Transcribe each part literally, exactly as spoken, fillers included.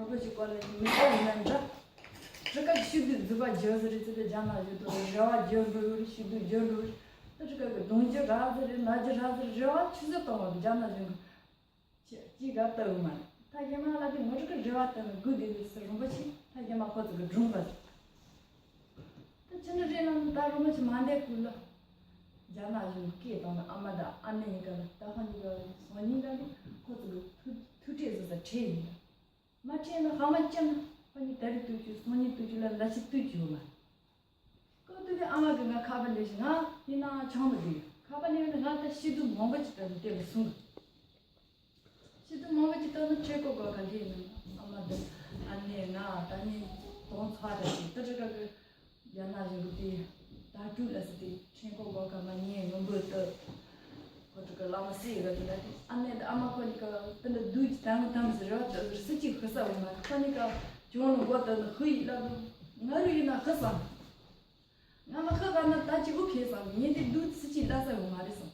རོགས་ཀྱི་སྐོར་ལ་མི་ཚོ་ཡིན་ན་འདྲ། རི་ཁ་གི་ཤི་དུས་རྫི་བ་རྒྱག་ཟེར་རེད། ཙི་ཏི་རྒྱ་ནག་ཡོད་དོ་རེད། རེ་བ་རྒྱག་འགྲོ་ཡོད་རེད། ཤི་དུས་རྒྱག་འགྲོ་རེད། ད་རི་ཁ་གི་གདོང་རྒྱག་ར་ཟེར་རེད། ན་རྒྱག་ར་ཟེར་རེད། རེ་བ་ཆུ་ཚོད་གཏོང་བ་རྒྱ་ནག་གཞུང་གི་ཅི་ཅི་ག་ལྟ་བུ་མ་རེད། ད་ཡིན་ན་ལ་དེ་ངོ་རི་ཁ་རེ་བ་ལྟ་ན་དགོས་བསྡད་ཟེར་རིན་པོ་ཆེ་ད་ཡིན་ན་ཁོ་ཚོ་གི་སྒྲུང་པ་རེད། ད་ཕྱི་ནས་རེད་ལ་ད་རིན་པོ་ཆེ་མ་འདས་གོང་ལ། རྒྱ་ནག་གཞུང་སྐད་བཏང་ན་ཨ་མ་དང་ཨ་ནེ་གཉིས་ཀ་ལ་ད་ཧ་ནི་ག་སང་ཉིན་ག་ནི་ཁོ་ཚོ་གི་ཐུག་ཐུག་འཕྲད་བཟོ་ས་ཁྲིད་ཡིན། མ་ཁྲིད་ན་ཧ་མ་ཅན་ན་ཁོ་གཉིས་ད་རེས་ཐུག་རྒྱུ་སང་ཉིན་ཐུག་རྒྱུ་ལ་ལ་ཕྱི་ཐུག་རྒྱུ་ཡོད་མ་རེད། སྐབས་དེ་དུས་ཨ་མ་གིས་ང་ཁ་པར་ལས་ཤིག་ང་ཡིན་ནའང་ཆང་མི་འདུག་ཁ་པར་ལས་ང་ད་ཤི་དུས་མང་པོ་ཅིག་ད་ནི་དེ་ལ་གསུངས། ཤི་དུས་མང་པོ་ཅིག་ད་ནི་ཁྲེལ་གོ་གོ་ག་འདི་ཡིན་ནམ། ཨ་མ་དང་ཨ་ནེ་ང་ད་ནི་གདོང་ཚ་ད་ཞིག་ད་ཁྲེལ་ག་གི་རྒྱ་ནག་གཞུང་གི་དེ་ད་དུས་ལ་སི་དེ་ཁྲེལ་གོ་གོ་ག་མ་ཉན་ཡོང་གི་ད། ཁོ་ཚོ་གི་བླ་མ་སྲས་ཡོད་རེད། ད་དེ་ཨ་ནེ་དང་ཨ་མ་ཁོ་གཉིས་ཀ་དེ་འདྲ་སྡུག་ཅིག་དང་དམ་ཟེར་རེ་བ་དེ་སྲིད་ཅིག་ཤི་ས་འོང་མ་རེད། ཁོ་གཉིས་ཀ་གྱོང་ལ་མགོ་བཏགས་ནས་ཤི་ཡི་ལབ་དུས་ང་རུ་ཡིན་ན་ཤི་སོང་། ང་མ་ཤི་ག་ན་ད་ཅི་བུ་ཁེལ་སོང་། ངས་དེ་སྡུག་སྲིད་ཅིག་ལ་ས་འོང་མ་རེད་སོང་།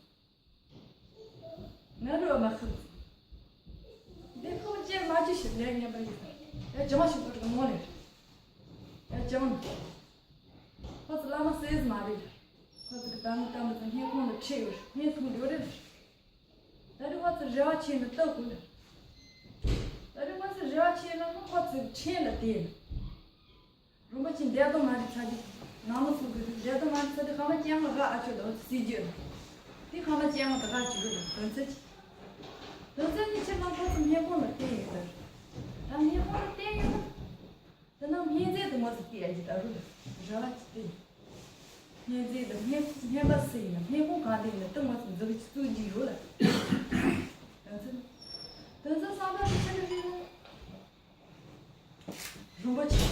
ང་རུ་བ་མ་ཤི་སོང་། དེ་ཁོ་ཅེར་མ་ཅི་ཞིག་ལས་ངན་པ་ཡིན་སོང་། ཡ་ཅང་ཞིག་ཁོ་ཚོ་གི་ནང་ལས་ཡ་ཅང་ཁོ་ཚོ་བླ་མ་སྲས་མ་རེད། ཁོ་ཚོ་གི་ད་ནི་ད་མི་ཚོ་སྙིང་ཁོང་དུ་ཁྲིད་ཡོད། སྙིང་ཐུང་ཡོད་རེད། ད་རེས་ང་ཚོ་རེ་བ་ཆེ་ནི་ལྟ་དགོས་ལ། ད་རེས་ང་ཚོ་རེ་བ་ཆེ་ལ་ན་ཁོ་ཚོའི་ཕྲན་ལ་བལྟས་ལ། རིན་པོ་ཆེ་འདས་དོ་མ་རེད་ཚ་དེ། ནང་མི་སུ་གི་འདས་དོ་མ་རེད་ཚ་དེ། ཧ་མ་ཅན་ལ་ཧ་ཨ་ཆོ་དང་སྲིད་རྒྱུ། དེ་ཧ་མ་ཅན་ལ་དགའ་བྱེད་རུ་ལ་དོན་ཚེ་ཆེ། དོན་ཚེ་ནི་ཆེ་ལ་ཁོ་ཚོ་སྙིང་ཁོང་ལ་བལྟས་ཡོད་ལ། ད་སྙིང་ཁོང་ལ་བལྟས་ཡོད་ལ། དེ་ན་སྙིང་རྗེ་དེ་མོ་ཟིག་སྐྱེ་ཡ་ཅི་ད་རུ་ར་བ་ཅི་སྟེ། སྙིང་རྗེ་དེ་སྙིང་སྙིང་པ་སུ་ཡིན་ན་སྙིང་ཁུང་གང་དེ་ཡིན་ན་དེ་མོ་ཟིག་འཛུགས་ཀྱི་བཙུགས་ཀྱི་ཡོད་ལ། དོན་ཚན། དོན་ཚན་བསམ་པ་དེ་ཆི་ཟིག་རེད་ན། རིན་པོ་ཆེ།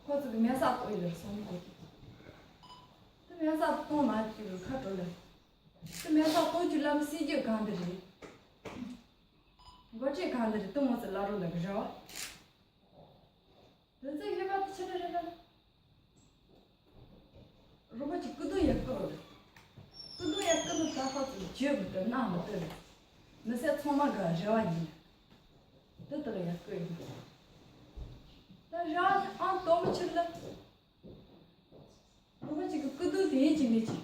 ཁོ་ཚོ་གི་མེ་སྲེག་གཏོང་ཡོད་ལ་སོང་གོ་གི། དེ་མེ་སྲེག་གཏོང་མ་བཅུག་ཁ་དྲོ་ལ། དེ་མེ་སྲེག་གཏོང་རྒྱུ་ལམ་སྲིད་ཇུས་གང་དེ་རེད། འགོ་ཁྲིད་གང་དེ་རེད། དེ་མོ་ཚོ་ལ་རོ་ལ་གི་རེ་བ། དོན་ཚན་བཞི་པ་དེ་ཆི་ཟིག་རེད་ན། རིན་པོ་ཆེ་སྐུ་གདུང་ཡར་བསྐོར་རེད། སྐུ་གདུང་ཡར་བསྐོར་ནས་ད་ཁོ་ཚོ་བརྗོད་མི་ཐུབ་གནང་མི་ཐུབ་རེད། མི་སེར་ཚང་མ་གི་རེ་བ་ཡིན། དེ་དག་ཡར་བསྐོར་ཡོད། ད་རེ་བ་ཨང་དང་པོ་ཆི་ལ། རིན་པོ་ཆེ་གི་སྐུ་གདུང་དེ་ཡིན་གཅིག་མིན་གཅིག་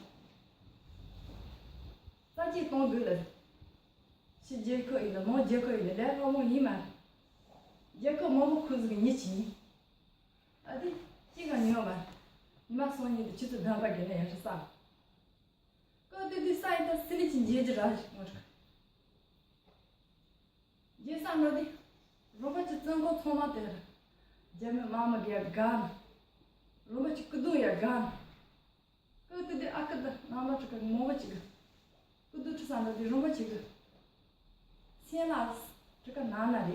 རྩ་ཆེ་གཏོང་དགོས་ལ། ཕྱི་རྒྱལ་ཁབ་ཡིན་ན་ནང་རྒྱལ་ཁབ་ཡིན་ན་ལས་སླ་མོ་ཡིན་མ་རེད། རྒྱལ་ཁབ་མང་པོ་ཁུལ་ཟིག་གི་མྱི་གཅིག་ཡིན། ཨ་དེ་གཅིག་ག་ཉོ་མ་རེད། ཉི་མ་སང་ཉིན་དུ་ཆུ་ཚོད་བདུན་པ་བརྒལ་ན་ཡར་ས། སྐབས་དེ་དུས་ས་ཡིན་ད་སི་ལི་ཅིག་འཇལ་རྒྱུ་ར་ཞིག་མ་རེད། རྒྱལ་ས་འགྲོ་དུས། རིན་པོ་ཆེ་བཙོན་ཁང་ཚང་མ་དེར། རྒྱ་མི་དམག་མི་གིས་དགའ་ན། རིན་པོ་ཆེ་སྐུ་གདུང་ཡ་དགའ་ན། སྐབས་དེ་དུས་ཨ་ཁུ་དང་ནང་མ་ཁྲི་ཁ་མང་པོ་ཅིག་གིས། སྐུ་གདུང་ཁྲི་ས་འགྲོ་དུས་རིན་པོ་ཆེ་གིས། སེམས་ལ་ཁྲི་ཁ་ནང་ན་རེད།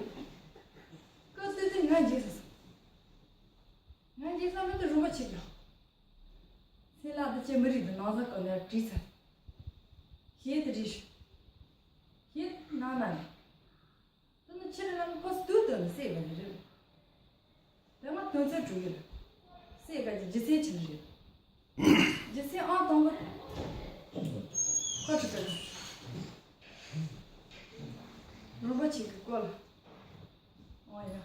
སྐབས་དེ་དུས་ང་འཇིགས་སོང་། ང་འཇིགས་སོང་འགྲོ་དུས་རིན་པོ་ཆེ་གིས། སེམས་ལ་འདི་ཅི་མི་རིགས་འདི་ནང་ཟ་གོ་ནས་བྲིས་ཚར། ཞེས་དེ་རེད་ཞུ། ཞེས་ནང་ན་རེད། དེ་ནི་ཕྱིར་ལམ་ཁོ་སྟོད་དུ་ནི་བསད་པ་རེད། དེ་མ་དོན་ཚན་དྲུག་ཡོད། བསད་པ་གི་རྒྱུ་མཚན་ཆི་རེད། རྒྱུ་མཚན་ཨང་དང་པོ། ཁོ་ཚོ་གི་རིན་པོ་ཆེ་གི་སྐོར་ལ། ཨང་ཡ།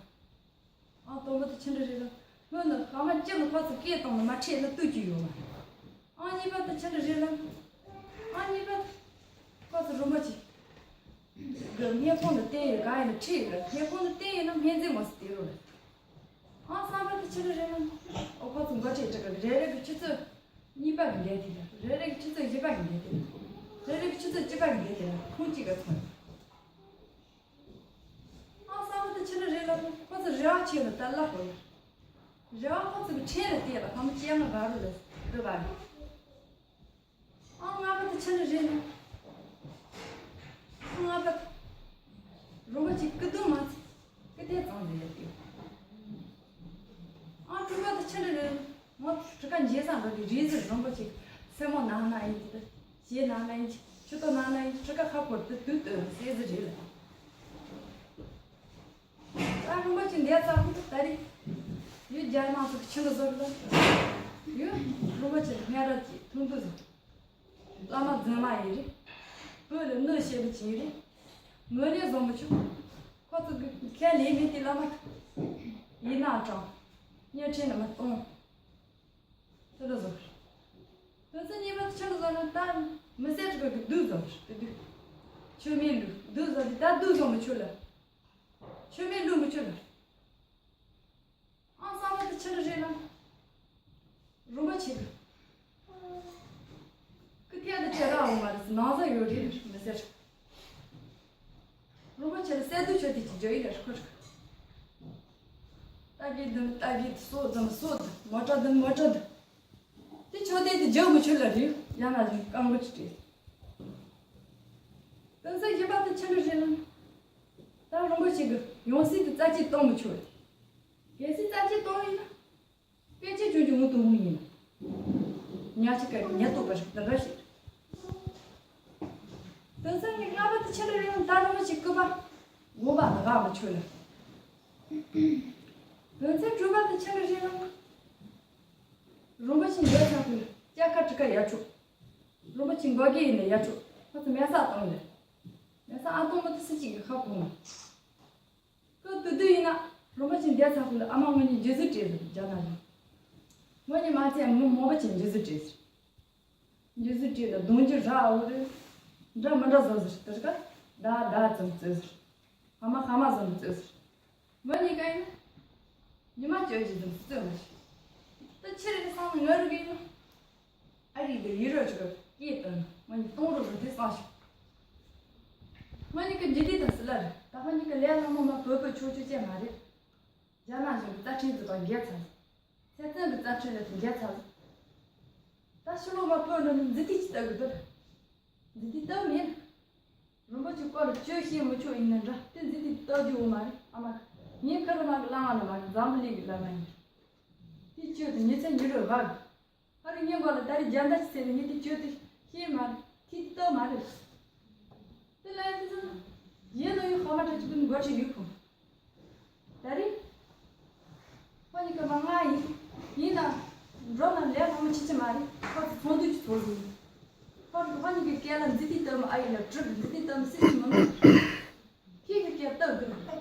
ཨང་དང་པོ་དེ་ཆི་འདྲ་རེད་ལ། སྔོན་ནས་ཧ་མ་ཅི་ལ་ཁོ་ཚོ་སྐད་བཏང་ནས་མ་ཁྲིད་ལ་ལྟོས་ཀྱི་ཡོད་མ་རེད། ཨང་གཉིས་པ་དེ་ཆི་འདྲ་རེད་ལ། ཨང་གཉིས་པ་དེ། ཁོ་ཚོ་རིན་པོ་ཆེ་གི་སྙིང་ཁུང་དུ་བསྟན་ཡོད་གང་ཡིན་ན་ཁྲིད་ཡོད་ལ། སྙིང་ཁུང་དུ་བསྟན་ཡོད་ན་སྙིང་རྗེ་མོ་ཟིག་སྟེར་རོགས་ལ། ཨང་གསར་པ་དེ་ཆི་འདྲ་རེད་ལ། ཨོ་ཁོ་ཚོ་འགོ་ཁྲིད་ཁྲི་ཁ་རེ་རེ་གི་ཆུ་ཚོད་གཉིས་པ་གི་འགྲན་དེ་ལ། རེ་རེ་གི་ཆུ་ཚོད་བཞི་པ་གི་འགྲན་དེ་ལ། རེ་རེ་གི་ཆུ་ཚོད་བཅུ་པ་གི་འགྲན་དེ་ལ་ཁོང་གཅིག་ག་ཚོད། ཨང་གསར་པ་དེ་ཆི་འདྲ་རེད་ལ། ཁོ་ཚོ་རེ་བ་ཆེ་ལ་ད་ལ་ཧོ་ཡ། རེ་བ་ཁོ་ཚོ་གི་ཕྲན་ལ་བལྟས་ལ་ཧ་མ་ཅན་ལ་ག་རུ་ལ་སྟོད་པ་རེད། ཨང་ལྔ་པ་དེ་ཆི་འདྲ་རེད་ལ། ཨང་ལྔ་པ་དེ། རིན་པོ་ཆེ་སྐུ་གདུང་མ་ཚད་སྐུ་རྟེན་གཙང་མཛེས་ཡོད་དེ། ཨང་དྲུག་པ་དེ་ཆི་འདྲ་རེད་ལ། ང་ཁྲི་ཁ་འཇལ་ས་འགྲོ་དུས་རེས་གཟའ་རིན་པོ་ཆེ་སེན་མོ་ནང་ན་ཡིན་གྱི། ཞེ་ནང་ན་ཡིན་གྱི། ཆུ་ཏོ་ནང་ན་ཡིན་གྱི། ཁྲི་ཁ་ཁ་སྐོར་དུ་དུས་དུ་སེ་ཟི་རེད་ལ། ད་རིན་པོ་ཆེ་འདས་ཚར་ཁུ་ད་རེད། ཡུལ་རྒྱལ་ནང་སོགས་ཆི་ལ་ཟོར་ལ། ཡུལ་རིན་པོ་ཆེ་སྔ་རབས་ཀྱི་ཐུང་དུ་ཟོ། བླ་མ་རྫུན་མ་ཡིན་རེད། བོད་ལ་གནོད་བྱེད་པ་ཅིག་ཡིན་རེད། ངོས་ནས་བཟོ་མི་ཆོག་ཁོ་ཚོ་གི་ཁས་ལེན་མེད་དེ་བླ་མ་ཡིན་ན་དྲང་། གཉེར་ཁྲིད་ན་མ་གཏོང་། དེ་འདྲ་བཟོ་གི་རེད། དོན་ཚན་གཉིས་པ་དེ་ཆི་འདྲ་བཟོ་ན། ད་མི་སེར་གི་གི་བདུད་བཟོ་གི་རེད། དེ་བདུད། མཆོད་མེ་ལུག་བདུད་བཟོ་དེ་ད་བདུད་བཟོ་མི་ཆོག་ལ། མཆོད་མེ་ལུག་མི་ཆོག་ལ། ཨང་གསར་པ་དེ་ཆི་འདྲ་རེད་ལ། རིན་པོ་ཆེ་གི་ཀི་ཐད་དུ་ཁྱེད་རང་འོང་མ་རེད། ནང་ས་ཡོད་རེད་མི་ཟེར། རིན་པོ་ཆེ་ལ་གསེར་དུ་ཆོད་དེ་ཅིག་རྒྱག་ཡིན་ལ་ཁོ་རེད། རྟ་གི་དུམ་རྟ་གི་སོ་དུམ་སོ་དུམ། མོ་ཊ་དུམ་མོ་ཊ་དུམ། དེ་ཆོད་དེ་དེ་རྒྱག་མི་ཆོད་ལ་རེད། ཡང་ན་རིན་རྐང་པ་ཅིག་སྤྲད། དོན་ཚན་བཞི་པ་དེ་ཆི་འདྲ་རེད་ལ། ད་རིན་པོ་ཆེ་གི་ཡང་སྲིད་དུ་རྩ་ཆེ་གཏོང་མི་ཆོག་རེད། གལ་སྲིད་རྩ་ཆེ་གཏོང་ཡིན་ན། དཔེ་ཆ་ཆུང་ཆུང་ངུ་ཏུ་ངུ་ཡིན། ཉ་ཆི་ཀ་ཉ་ཏོ་པ་ཞིག་འདི་འདྲ་ཞིག་དོན་ཚན་ནི་ལྔ་པ་དེ་ཆི་འདྲ་རེད་ན། ད་རིན་པོ་ཆེ་སྐུ་པ་དགོན་པ་ལ་བཞག་མི་ཆོག་ལ། དོན་ཚན་དྲུག་པ་དེ་ཆི་འདྲ་རེད་ན། རིན་པོ་ཆེ་འདས་ཚར་དུས་སྐྱ་ཀ་གྲི་ཀ་ཡར་འཁྱོག་རིན་པོ་ཆེ་འགོག་གི་ཡིན་ན་ཡར་འཁྱོག་ཁོ་ཚོ་མེ་སག་བཏང་ལ། མེ་སག་ཨ་བཏང་མ་ཐུབ་སི་གཅིག་གི་ཁ་ཁོང་། ཁོ་དུ་དུ་ཡིན་ན། རིན་པོ་ཆེ་འདས་ཚར་ཁུལ་ཨ་མ་ངོ་གཉིས་རྗེས་སུ་དྲན་ཟེར་རྒྱ་ནག་གཞུང་། ངོ་གཉིས་མ་བཙལ་མི་མང་པོ་ཆེ་རྗེས་སུ་དྲན་ཟེར། རྗེས་སུ་དྲན་ལ་གདོང་རྒྱུད་ར་འོ་རེད། འདྲ་མི་འདྲ་བཟོ་ཟེར། དེར་ཀ་ཟླ་ཟླ་ཙམ་བཙལ་ཟེར། ཧ་མ་ཧ་མ་ཙམ་བཙལ་ཟེར། ངོ་གཉིས་ཀ་ཡིན་ན། ཉི་མ་བཅོ་བརྒྱད་ཙམ་བཙལ་མ་ཤེས། ད་ཆི་རེད་བསམ་ན་ང་རུ་གི་ཡིན་ན། ཨ་རིག་གི་ཡུ་རོ་ཅིག་གི་སྐད་བཏང་ན་ང་གཉིས་གཏོང་རོགས་རུ་དེ་བསམ་ཤོག་ང་གཉིས་ཀྱི་འཇིག་རྟེན་དང་སྲིད་ལ་རེད། ད་ང་གཉིས་ཀྱི་ལས་སླ་མོ་མ་བོད་པའི་ཆོས་ཆོས་ཅན་མ་རེད། རྒྱ་ནག་གཞུང་གི་རྩ་ཁྲིམས་ཀྱི་དང་འགལ་ཚར། ཚན་རྩལ་གྱི་རྩ་ཁྲིམས་ལ་དང་འགལ་ཚར། ད་ཕྱི་ལོགས་མ་བོད་འགྲོ་ནས་འཛིན་བདག་ཅིག་ལྟ་དགོས་དོན། འཛིན་བདག་ལྟ་མེད། རིན་པོ་ཆེ་སྐོར་ལ་ཆོས་བཤད་མི་ཆོག་ཡིན་ན་འདྲ། དེ་འཛིན་བདག་ལྟ་རྒྱུ་ཡོད་མ་རེད། ཨ་མ། ངས་ཁ་རུ་མ་གི་བླ་མ་ལ་མ་གི་འཛམ་བུ་གླིང་གི་བླ་མ་ཡིན། དེ་ཆོས་དེ་ཉི་ཚེ་ཉི་རུ་བ་གི་ཧ་རི་ངའི་མགོ་ལ་ད་རེས་རྒྱ་མདའ་ཅིག་བསད་ནས་ངས་དེ་གྱོད་དེ་ཤེས་མ་རེད། ཐིག་ཏོ་མ་རེད། དེ་ལ་ཡང་དེ་ཚོ་ཡིན་ནོ་ཡོད་ཧ་མ་ཁྲ་ཅིག་ཀུན་འགོ་ཁྲིད་ཡོད་ཁོ། ད་རེས་ཁོ་གཉིས་ཀ་མ་ང་ཡིན་ཡིན་ན་འགྲོ་ན་ལས་སླ་མོ་ཆེ་ཆེ་མ་རེད། ཁོ་ཚོ་ཚོང་འདུས་ཀྱི་ཚོགས་ཟིན། ཁོ་ཁོ་གཉིས་ཀའི་སྐད་ལ་འཛིན་དེ་ལྟ་མ་ཨ་ཡིན་ལ་གྲུབ་འཛིན་དེ་ལྟ་མ་སྲིད་ཀྱི་མི་མ། ཁྱེད་ཀྱི་སྐད་སྟབས་བདེ་མོ། ད་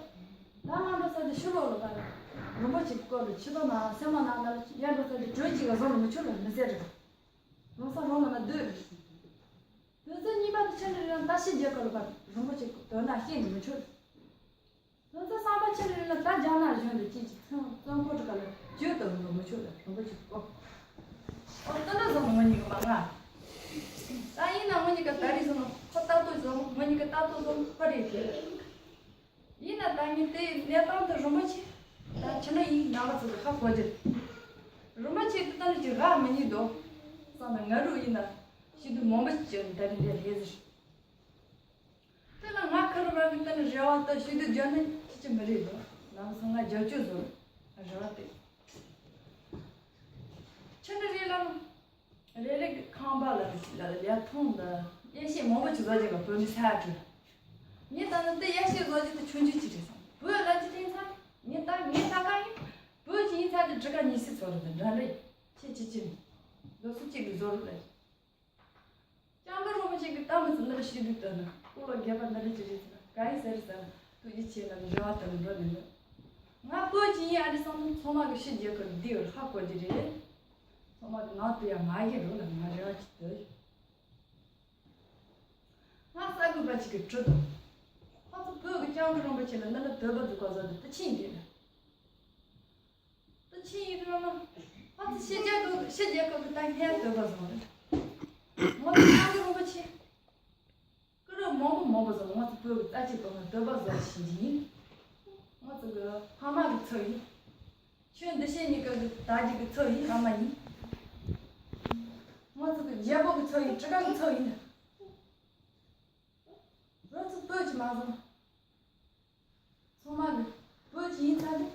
ང་འགྲོ་ས་དེ་ཕྱི་ལོགས་ལ་ཕར་རིན་པོ་ཆེ་སྐོར་ལ་ཕྱི་ལོགས་ན་སེམས་མ་ནང་ལ་ཡར་འགྲོ་ས་དེ་གྲོས་གཅིག་ག་བཟོ་ལ་མི་ཆོག་ལ་མི་ཟེར་རེད། རང་ས་རང་ལ་མ་སྡོད་རེད། དོན་ཚན་གཉིས་པ་དེ་ཕྱི་ལོགས་ལ་ད་ཕྱི་རྒྱལ་ཁབ་ལ་ཕར་རིན་པོ་ཆེ་དོན་དག་བཤད་ནས་མི་ཆོག་དོན་ཚན་གསུམ་པ་ཕྱི་ལོགས་ལ་ད་རྒྱ་ནག་གཞུང་དུ་ཅིག་ཅིག་ཚོང་བཙོན་ཁང་གི་ཁ་ལ་གྱོད་དུ་འགྲོ་མི་ཆོག་ལ་རིན་པོ་ཆེ་སྐོར། ཨོ་ད་ལྟ་བཟོ་ན་ང་གཉིས་ཀ་མ་ང་། ད་ཡིན་ན་ང་གཉིས་ཀ་ད་རེས་བཟོ་ན་ཁོ་ལྟ་རྟོག་བཟོ་ན་ང་གཉིས་ཀ་ལྟ་རྟོག་བཟོ་ན་ཁོ་རེད་དེ། ཡིན་ན་ད་ངས་དེ་གནས་སྟངས་དེ་རིན་པོ་ཆེ་ད་ཕྱི་ན་ཡིན་ནང་པ་ཚོ་གི་ཧ་གོ་རྒྱུ་རེད། རིན་པོ་ཆེ་དེ་ལྟ་ནི་ཅིག་རག་མི་ཉན་འདུག་བསམ་ན་ང་རུ་ཡིན་ན་ཤི་དུས་མང་པོ་ཅིག་ཅར་ནས་ད་རེས་འདིར་སླེབས་ཟེར། དེ་ལ་ང་ཁ་རུ་རང་གི་དེ་ནི་རེ་བ་ད་ཤི་དུས་རྒྱ་ནི་ཅི་ཅི་མི་རེད་འདུག་ནང་སོང་ང་རྒྱབ་སྐྱོར་བཟོ་རེ་བ་དེ། ཕྱི་ནི་རེད་ལ་ནི། རེ་རེ་གི་ཁང་པ་ལ་ལ་ལ་ཐོང་ལ་ཡེ་ཤེས་མང་པོ་ཅིག་བཟོ་རྒྱུ་ལ་བོད་མི་ས་ཁྲོད། ངས་ད་ནི་དེ་ཡེ་ཤེས་བཟོ་རྒྱུ་དེ་ཆུང་ཆུང་ཅིག་རེད་བསམ། བོད་ལ་ཅི་དྲན་ཚར། ངས་ད་ངས་ད་ག་ཡིན། བོད་ཅི་ཡིན་ཚར་དེ་གྲི་ཁ་ཉི་ཤུ་ཚོ་རེད་དེ་འདྲ་རེད། ཁྱེད་ཅི་ཅི་ནི་ལོ་སུ་གཅིག་གི་བཟོ་རུ་ལ། སྐྱབས་མགོན་རིན་པོ་ཆེ་གི་ལྟ་མི་ཚོ་འདི་ལ་ཤི་དུས་ལྟ་ན་སྐུ་ལོ་རྒྱས་པ་འདི་ལ་ཅི་རེད་ཟེར་ན་ག་ཡིན་ཟེར་ཟེར་ན་ཐུགས་རྗེ་ཆེ་ལ་ནི་རེ་བ་ལྟ་ནི་འགྲོ་ནི་མེད། ང་བོད་ཅི་ཡིན་ཨ་རི་སང་ཚང་མ་གི་ཕྱི་རྒྱལ་ཁབ་འདི་ཡོད་ཧ་གོ་རྒྱུ་རེད། ཚང་མ་གི་ནང་དུ་ཡང་མ་ཡིན་རོགས་ལ་ང་རེ་བ་ཅིག་འདོད། ང་གསར་འགོད་པ་ཅིག་གིས་དྲིས་དང་། ཁོ་ཚོ་བོད་ཀྱི་སྐྱབས་མགོན་རིན་པོ་ཆེ་ལ་འདི་ལ་དད་པ་འདུག་ག་ཟེར་དུས་དེ་ཕྱིན་རེད། དེ་ཕྱིན་ཡིན་རེད་ལ། ཁོ་ཚོ་ཕྱི་རྒྱལ་ཁབ་ཕྱི་རྒྱལ་ཁབ་ཀྱི་ད་སྔས་དད་པ་བཟང་རེད། ང་ཚོ་སྐྱབས་མགོན་རིན་པོ་ཆེ། སྐུ་རབས་མང་པོ་མང་པོ་ཟེར་ང་ཚོ་བོད་ཀྱི་རྩ་ཆེ་བོད་ཀྱི་དད་པ་བཟང་ཞིག་ཡིན། ང་ཚོ་གི་ཕ་མ་གི་ཚབ་ཡིན། ཆོས་འདི་བཤད་མཁན་གྱི་དར་རྒྱས་ཀྱི་ཚབ་ཡིན་ཨ་མ་ཡིན། ང་ཚོ་གི་རྒྱལ་པོ་གི་ཚབ་ཡིན་གྲི་ཁ་གི་ཚབ་ཡིན། རོགས་ཚོ་བོད་ཀྱི་མ་བཟང་། ཚང་མ་གི་བོད་ཀྱི་ཡིན་ཚ་དེ།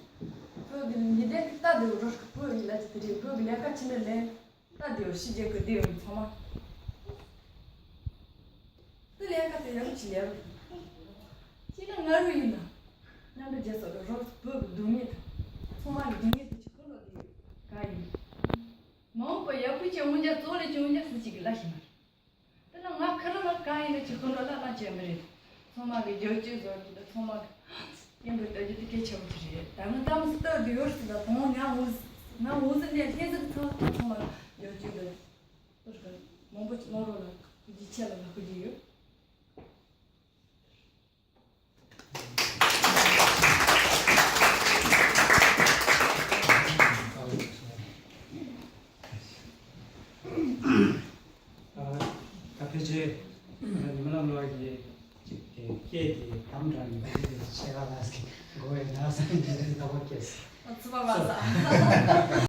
བོད་ཀྱི་མི་སྡེ་གི་ལྟ་དེ་རོགས་ཀྱི་བོད་ཡིན་ལ་ཅི་དེ་རེད་བོད་ཀྱི་ལས་ཀ་ཆི་འདྲ་ལས་ལྟ་དེ་ཕྱི་རྒྱལ་གི་དེ་ཡོད་ཚང་མ། དེ་ལས་ཀ་དེ་ཡག་ཅི་ལས་རོགས། ཅི་ན་ང་རུ་ཡིན་ན། མཉམ་དུ་རྒྱལ་ཚོགས་ཀྱི་རོགས་བོད་ཀྱི་སྡུག་བསྔལ་དང་། ཚང་མ་གི་སྡུག་བསྔལ་དེ་ཅི་ཁུར་ལོ་དེ་ཡོད་ག་ཡིན། མ་འོངས་པ་ཡག་པོ་ཅིག་འོང་རྒྱ་གཙོ་ལས་ཅི་འོང་རྒྱ་སུ་གཅིག་གི་ལ་ཞིག་མ་རེད། དེ་ལ་ང་ཁ་ར་ལ་གང་ཡིན་ན་ཅི་ཁོ་འགྲོ་ལ་ལ་བྱས་མི་རེད། ཚང་མ་གི་རྒྱབ་སྐྱོར་བཟོ་རྒྱུ་དང་ཚང་མ་གི་ ཆེ་བོ་དེ་རེད། ད་ང་ཏང་སི་ལྟ་དུ་ཡོད་སྲིད་ལ་དོང་ང་འུ་ང་འུ་ཟི་ནས་ལྷན་ཟིག་ཚང་ཚང་མ་ཡོད་རྒྱུ་རེད། མང་པོ་གནང་རོགས་ལ་ཐུགས་རྗེ་ཆེ་ལ་ལ་ཁུ་རྒྱུ་ཡོད། ད་ཕལ་ཆེར་ཉི་མ་ལམ་ལོག་གི་ཅིག་དེ་སྐད་དེ་དམ་དྲག་ནས་ཕལ་ཆེར་ཆེ་ཁ་ལ་སི་གོ་བའི་ན་ས་ནས་འདི་ལྟ་བུ་སྐྱེས། ཨ་ཚུ་པ་བ་ས།